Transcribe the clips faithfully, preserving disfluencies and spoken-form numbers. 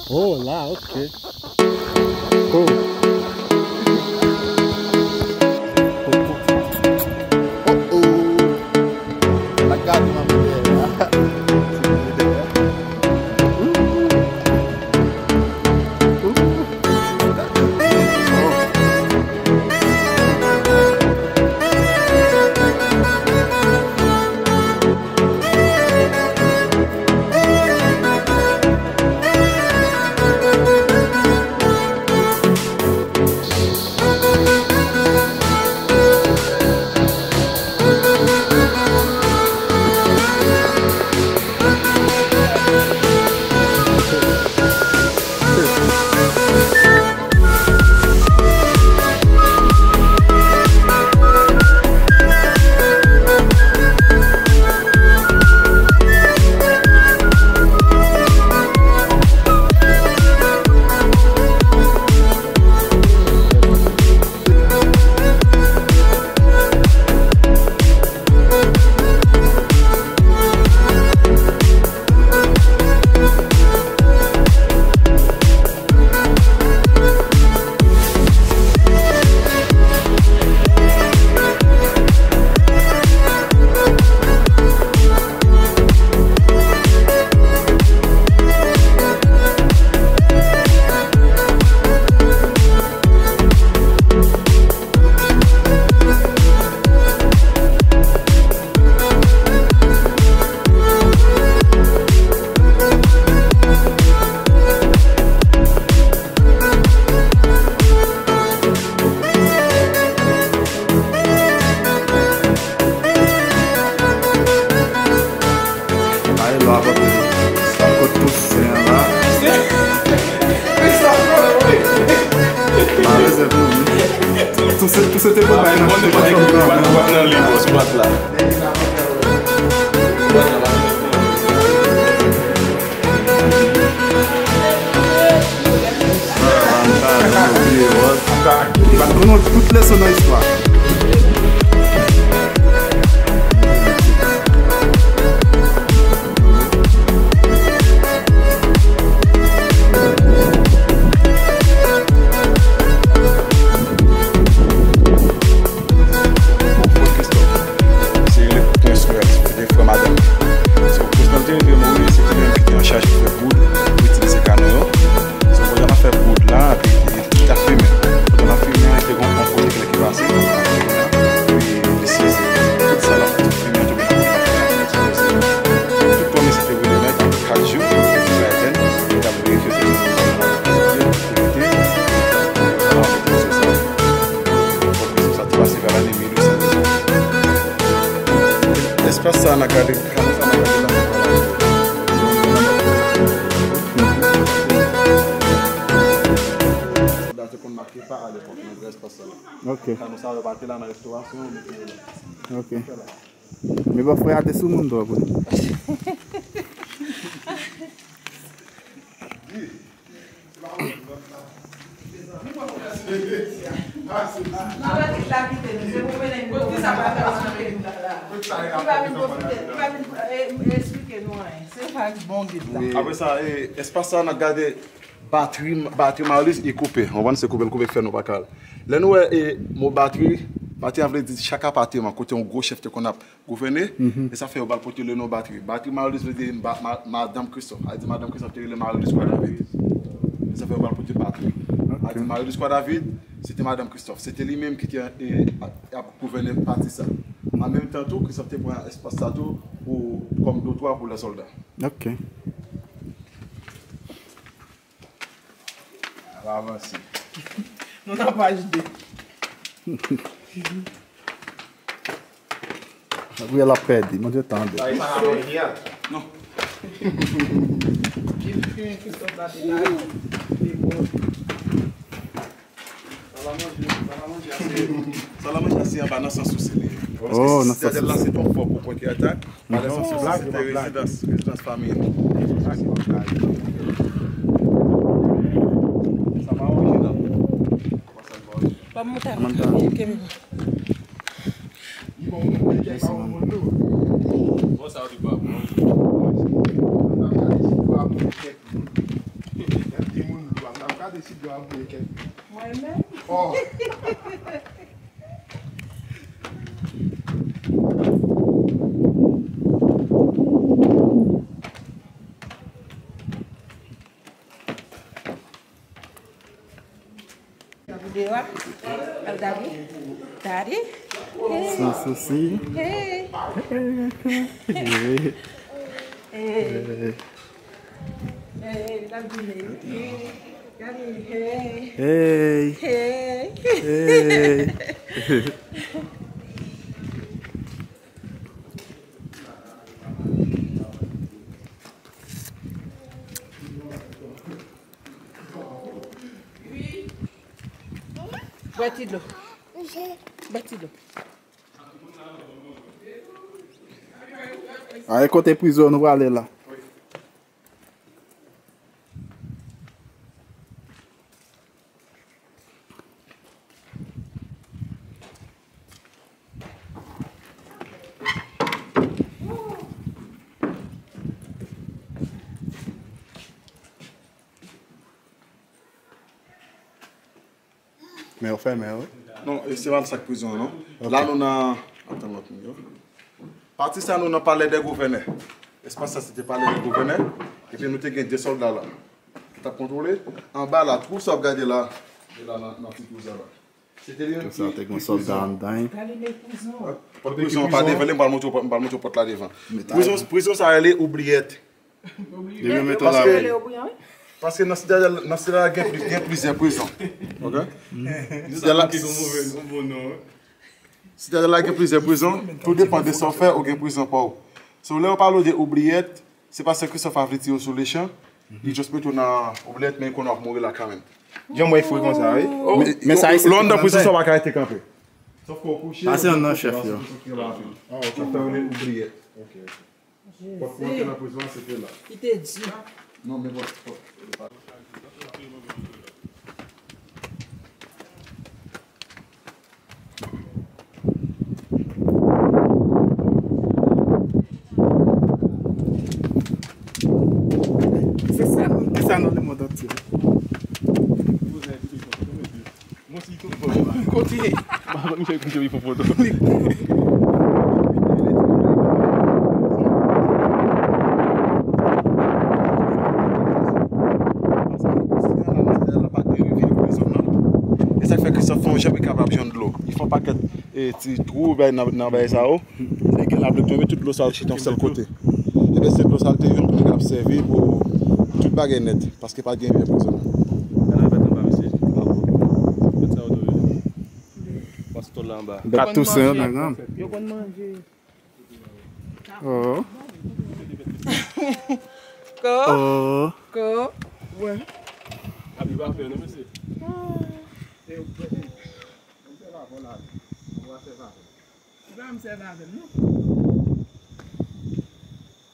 Oh, la, ok. Oh. Oh, oh. Oh, oh. La gade manman dèyè a. Ti moun dèyè a. Ooh. Ooh. Ay, lò a pòte. Sa kot Tousen an la. Malèz pou li. Tousen, Tousen te pou bay nan. Nan li, bòs, bòs la. Li pa t konnen tout leson nan istwa. Bon, frè Christophe, se rele Prince Noël, se te frè madanm li. So, Prince Noël te rive mouri, se te li menm ki te an chaj pou fè boud, pou itilize kanon yo. So, pandan n ap fè boud la, epi li t ap fimen. Pandan n ap fimen an, te gen yon kote ki pase, epi li sezi. Tout sa l ap fimen an tonbe nan boud la, eksploze. Tout kòm li se te rele nèg, kat jou, li pa etèn, li t ap verifye ke tout moun nan ap konsidere, pou rete, nan ap konsidere sa. Sa te pase vè lane mil uit san. Espas sa n a gade, kano sa n a gade la. Sòlda te konn make pa alepòk nan gran espas sa la. Ok. Kano sa yo pa te la nan restorasyon, yo mete yo la. Ok. Men bòfrè a te sou moun twòp wi. Apre sa, e, espas sa, n ap gade batri, batri Marilis, li koupe. Ou konprann? Se koupe l koupe k fè nou pa ka al. Lè nou wè, e, mo batri, batri an vle di chak apatèman kote yon gwo chèf te konn ap gouvène, e sa fè yo ba l pote le non batri. Batri Marilis vle di ma-, ma-, madanm Christophe. A di madanm Christophe te rele Marilis Kwa David. E sa fè yo ba l pote batri. A di Marilis Kwa David, se te madanm Christophe. Se te li menm ki te, e, a-, ap gouvène pati sa. An menm tan tou, Christophe te pran espas sa tou pou, kòm dotwa pou lè sòlda. Ok. N ap avanse. Nou nan paj de. Gabriel ap pèdi, Bondye tande. Sa e pa ka manje a? Non. Li fini Christophe la te la, li bon. Sa la manje, sa la manje ase, sa la manje ase anba nan sans ou se li. Paske si sitadèl la se twòp fò pou kont ki atak, pa nan sans ou se te rezidans, rezidans fanmi an. Sa pa orijinal. Pa monte avèk mwen, kenbe mwen. Bon, sa ou di pa bon. Mwen menm. Oh. Gade deyò a. Al gade. Gade. Hey. San sousi. Hey. Hey. Hey. Hey. Hey, l ap vini. Hey. Gade. Hey. Hey. Hey. Hey. Bwè ti dlo. Bwè ti dlo. A, e kote prizon nou prale la? Men yo fèmen, wi. Non, e se pa sa k prizon an, non. Ok. La, nou nan, atan, lòt moun yo. Pati sa, nou nan Palais des Gouverneurs. Espas sa, se te Palais des Gouverneurs. Epi nou te gen de sòlda la ki t ap kontwole. Anba la, twou sa w ap gade la, e la nan, nan ti twou sa la. Se te li menm ki, ki prizon. Twou sa te gen sòlda anndan. Pòt prizon an pa devan, m pral montre w, m pral montre w pòt la devan. Prizon, prizon sa rele Oubliette. Depi yo mete w la. Paske, paske nan Sitadèl, nan Sitadèl la gen pli-, gen plizyè prizon. Ok? Sitadèl la, Sitadèl la gen plizyè prizon. Tou depann de sa w fè, ou gen prizon pa w. So, lè yo pale w de Oubliette, se pa Sè Kristòf a vle tire w sou lechan. Li just mete w nan Oubliette, men li konnen w ap mouri la kanmenm. Jan mwen fre konsa, wi. Men, men sa, lè w anndan prizon sa, w pa ka rete kanpe. Sòf ke w kouche, pase yon nan chèf yo. Sa fè w rele Oubliette. Ok. Pòt pou antre nan prizon an, se te la. Li te di. Non, men pòt, pòt. Se sa nou, se sa nou, le monde entier. Kontinye. Misye kontinye pou foto. E sa k fè Kristòf fè yon jan pou l kapab jwenn dlo. Li fè yon pakèt, e, ti twou, bay nan, nan bagay sa yo. Lè gen lapli tonbe, tout dlo sa yo chita yon sèl kote. Ebyen, se dlo sa yo te jwenn pou li kapab sèvi pou tout bagay nèt, paske pa t gen limyè prizon. Gade yon bèt anba, mesye. Bèt sa yo tou ye. Pastò la anba. Bèt tousen, yo konn manje. Yo konn manje. Oh. Ko. Oh. Ko. Wè. Abi pa fè non, mesye. Ah. Ou pa m sèvi avè m, non.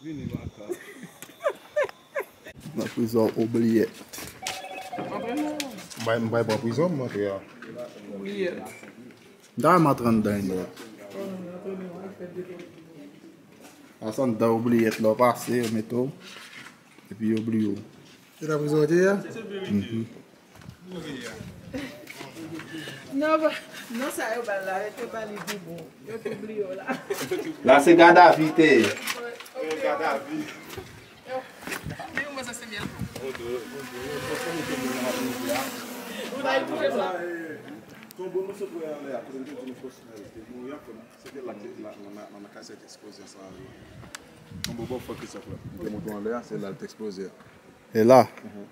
Vini, Martha. Nan prizon Oubliette. M bay, m bay pran prizon, m antre a. Oubliette. M ta renmen antre anndan, yon lè. A se anndan Oubliette la w pase, yo mete w. Epi yo bliye w. Se nan prizon w te ye a? Mhm. Non, pa, non, sa yo ba l la, yo te ba li pi bon. Yo te bliye w la. La se gadavi te ye. Gadavi. Men yo mwen sa se myèl. Ou la, ou la. Ton bon moso pou anlè a, kote m te di nou fòs. Se te la, la, la, la, la kay sa te ekspoze ansanm avè l. Yon bon bò fò Kristòf la. M te montre w anlè a, se la l te ekspoze a. E la? Mhm.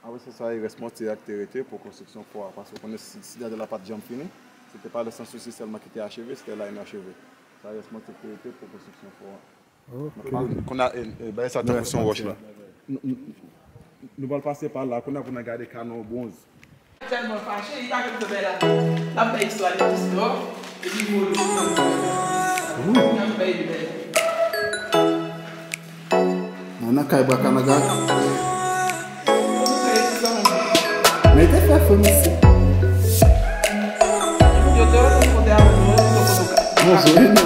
Apre se sa, e rès mòtye a ki te rete pou konstriksyon fò a. Paske w konnen si, Sitadèl la pa t janm fini, se te Palais Sans Souci sèlman ki te acheve, se te la inacheve. Sa rès mòtye ki te rete pou konstriksyon fò a. Ok. Kounye a, e, e, bagay sa tankou se yon wòch la. Nou, nou, nou pral pase pa la, kounye a pou n al gade kanon bwonz. Tèlman fache, li pa konn fè bagay la. L ap bay istwa li, istwa, epi vole. L ap bay li bèl. Mwen nan kay Bwa Kanaga. Mete fè fè mesye. Bonjou.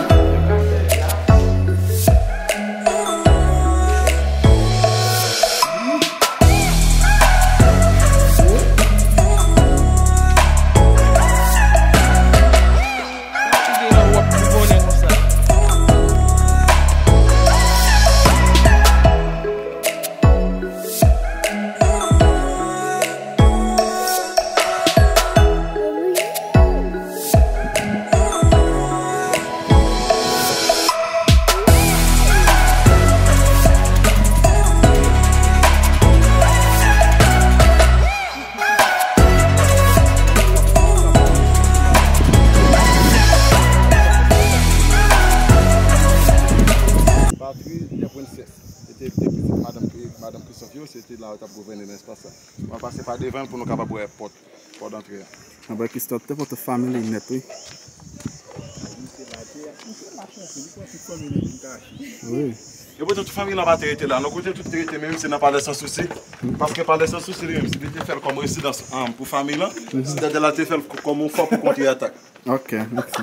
Yo t ap gouvène nan espas sa. Mwen pase pa devan l pou nou kapab wè pòt, pòt antre a. Anba Christophe te pote fanmi li nèt, wi. Wi. E poutan tout fanmi lan pa te rete la. Nou kote tout te rete, menm se nan Palè Sans Souci. Paske Palè Sans Souci li menm, li te fè l kòm rezidans, um, pou fanmi lan. Sitadèl la te fè l kòm yon fò pou kontre atak. Ok, mèsi.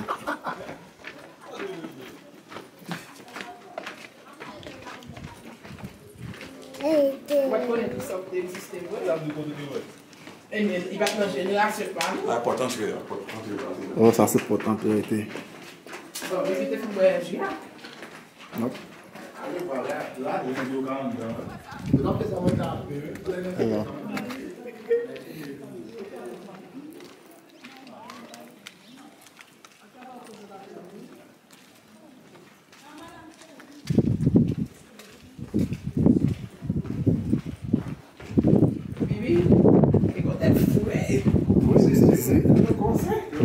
Ou pa t konnen Christophe te egziste vre? Ebyen, li pa t nan jenerasyon pa nou. A, pòt antre a, pòt antre a. Oh, sa se pòt antre te. Bon, misye te fin bwè ji a. Nòp. Ale, pa la, la, li di yo ka anndan. Yo t ap fè sa mwen ta ap vle, wi. Ewa. Bibi, e kote l fou, ey. Wi, wi, wi.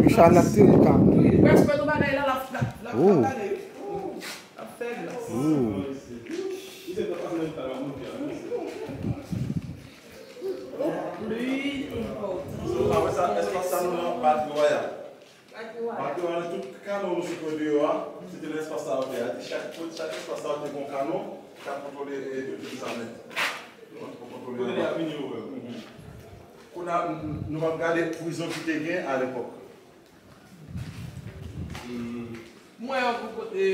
Michal ap tire kanpe. Prèske tout bagay la, l ap, l ap, l ap pale, wi. L ap fè glas. Pli enpòtan. Apre sa, espas sa nou nan Batri Wayal. Batri Wayal, tout kano nou sot wè deyò a, se te nan espas sa yo te ye. Chak, chak espas sa yo te gen yon kano k ap kontwole, e, tout vil sa nèt. Kote li ap vini yo wè. Kounye a, n-, n-, nou p ap gade prizon ki te gen alepòk. Mwen, yon kou kote,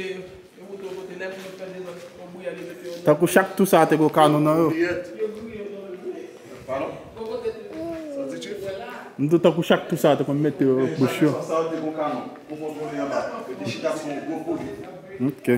yon bouton kote nèf, yo fè dezòd, yon bouyè, yo mete yo. Tankou chak tou sa te gen kano nan yo. Yo griye yo. Pardon? M di tankou chak tou sa te konn mete yo bouch yo. Sa te gon kanon pou kontwole anba. Yo te chita sou yon gwo kolye. Ok.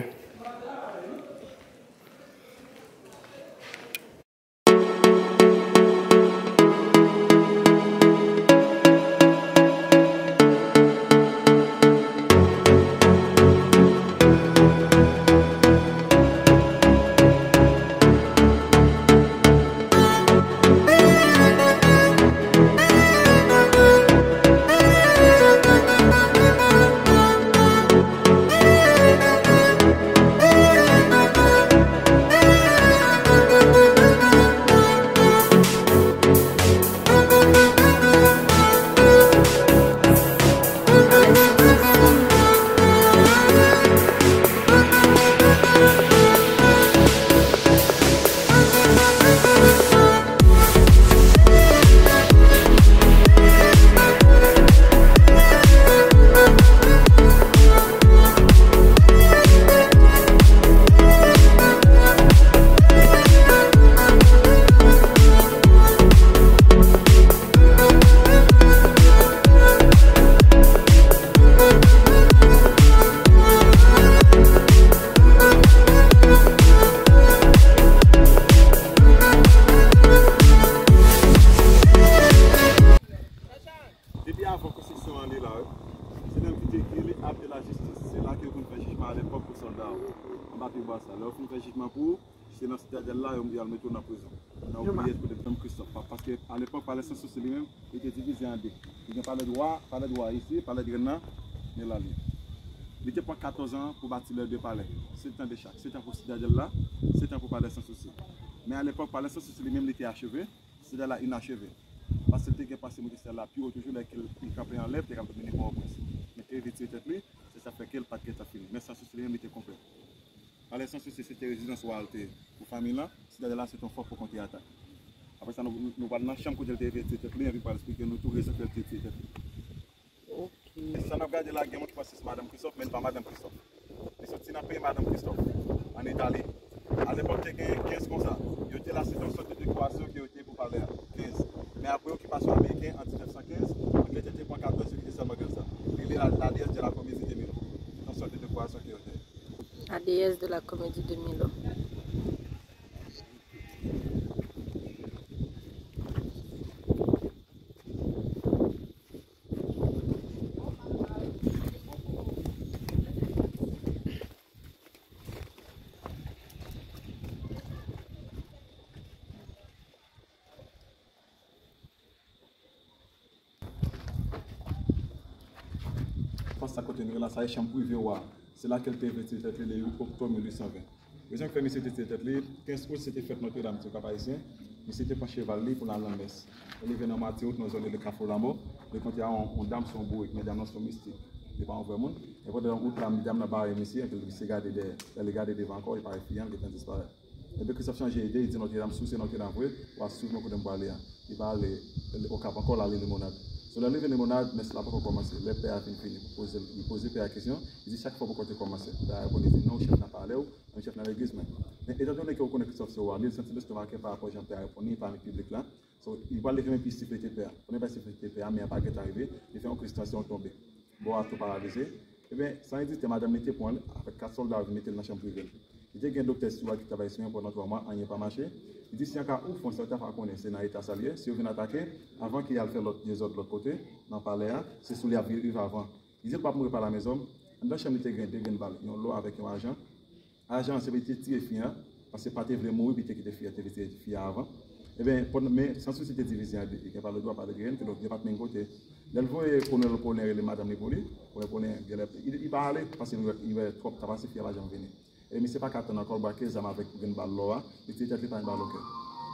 Depi avan konstriksyon an li la, wi. Se menm ki te ekri li, Arc de la Justice. Se la ke yo konn fè jijman alepòk pou sòlda yo. Anba pye bwa sa. Lè yo fin fè jijman pou ou, se nan Sitadèl la, yo, y al mete w nan prizon. Nan obliyès pou Madam Christophe. Pa-, paske alepòk, Palè Sans Souci li menm, li te divize an de. Li gen Palè Dwa, Palè Dwa isi, Palè Grenn nan, men la li. Li te pran katòz an pou bati lè de palè. Sèt an de chak. Sèt an pou Sitadèl la, sèt an pou Palè Sans Souci. Men alepòk, Palè Sans Souci li menm, li te acheve, Sitadèl la inacheve. Paske li te gen panse monte Sitadèl la pi wo toujou, lè ke l kanpe anlè, li te kapab vini Pòtoprens. Men te retire tèt li, se sa fè ke l pa t gentan fini. Men Sans Souci li menm, li te konplè. Palè Sans Souci se te rezidans wa a l te ye. Pou fanmi lan, Sitadèl la se te yon fò pou kontre atak. Apre sa, nou, nou pral nan chanm kote l te retire tèt li, epi pral esplike nou tou rezon ke l te retire tèt li. Ok. E sa n ap gade la, gen moun ki panse se Madam Christophe, men li pa Madam Christophe. Li soti nan peyi Madam Christophe, ann Itali. Alepòk, te gen kenz konsa. Yo te la, se te yon sòt de dekorasyon ke yo te pou palè a. Kenz. Men apre okipasyon ameriken, an diznèf san kenz, Angletè te pran katòz, yo kite sèlman kenz sa. Li rele la, la déesse de la comédie de Milo. Se te yon sòt de dekorasyon ke yo te. La déesse de la comédie de Milo. Fas sa kote nou ye la, sa e chanm prive wa a. Se la ke l te retire tèt li le uit oktòb mil uit san ven. Rezon ki fè misye te retire tèt li, kenz out se te fèt Nòtredam, ti Kap Ayisyen. Misye te pran cheval li pou l al nan mès. Li rive nan Matiwout, nan zòn de Kafou Lanmò, li kontre a yon, yon dam, se yon bourik, men dam nan se yon mistik. Li pa yon vrè moun. E pandan wout la, dam nan bare misye, epi misye gade dèyè. Lè li gade devan ankò, li pa wè fi a, li gentan disparèt. Epi Christophe chanje ide, li di, "Non, ti dam, si w se Notre Dame vre, w a swiv mwen kote m prale a." Li pa ale Okap ankò, l ale Limonad. So, lè l rive Limonad, mès la poko kòmanse. Lè pè a fin fini, pou poze, li poze pè a kesyon, li di, "Chak fwa poko te kòmanse." Pè a reponn, li di, "Non, chèf nan palè w, menm chèf nan legliz mwen." Men, etandone ke w konnen Christophe se wa, li santi l estomake pa rapò jan pè a reponn li pami piblik la. So, li pral leve men pi siflete pè a. Pandan l pral siflete pè a, men an pa gentan rive, li fè yon kriz tansyon, l tonbe. Bò a tou paralize. Ebyen, san ezite, madanm li te pran l, avèk kat sòlda yo vin mete l nan chanm prive l. Li te gen doktè sou a ki travay sou mwen pandan twa mwa, anyen pa mache. Li di si an ka ou Frans, sa yo ta fè konnen se nan eta sa l ye, si yo vin atake, anvan ke y al fè lòt dezòd lòt kote, nan palè a, se sou li y ap rive avan. Li di l p ap mouri pa lamezon. Anndan chanm li te gen de grenn bal, yon lò avèk yon ajan. Ajan an se pou li te tiye fi an, paske pa te vle mouri, pou li te kite fi an, te vle tiye fi an avan. Ebyen, men Sans Souci te divize an de, gen pale dwat, pale grenn, kidonk yo pa t menm kote. Lè l voye Kolonèl Polin rele madanm li pou li, Kolonèl Polin genlè, li, li pa ale, paske li wè, li wè twòp ta pase, fi a pa janm vini. E misye pa ka tann ankò, l brake zam avèk grenn bal lò a, li tiye tèt li pa yon bal okè.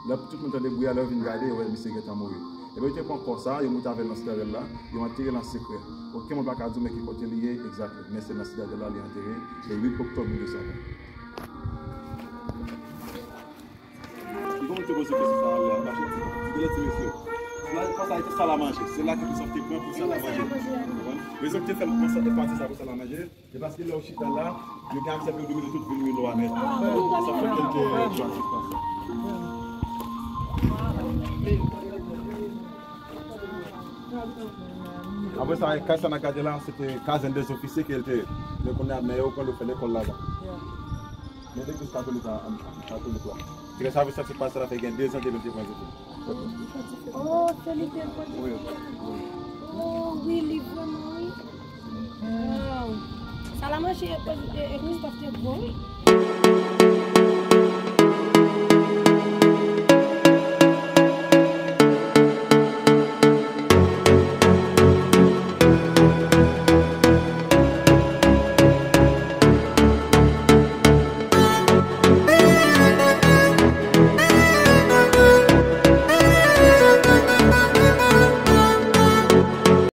Lè tout moun tande bri a, lè yo vin gade, yo wè misye gentan mouri. Ebyen, yo te pran kò sa a, yo moute avè l nan sitadèl la, yo antere l an sekrè. Okenn moun pa ka di w men ki kote li ye egzakteman, men se nan sitadèl la li antere, le uit oktòb mil de san ven. Li konn te poze kesyon sa a, lè ap mache, di, di, "Ti mesye, la, kò sa a, se salamanje. Se la ke Christophe te pran pou salamanje." Ou konprann? Rezon ki te fè l pran sa, te pati sa pou salamanje, se paske lè w chita la, yo gen aksè pou yo domine tout vil Milo a nèt. Sa fè ke l te pran sa. Apre sa, kay sa n ap gade la, se te kazèn dèzofisye ke l te ye. Men kounye a, men yo pran l, yo fè lekòl ladan. Men legliz katolik la, an, katolik la. Grès avèk sa ki pase la fè gen de zan depi l te pran dife. Oh, se li te pran dife. Wi, wi. Oh, wi, li vrèman, wi. Wow. Salamanje e, e, e Christophe te gwo, wi.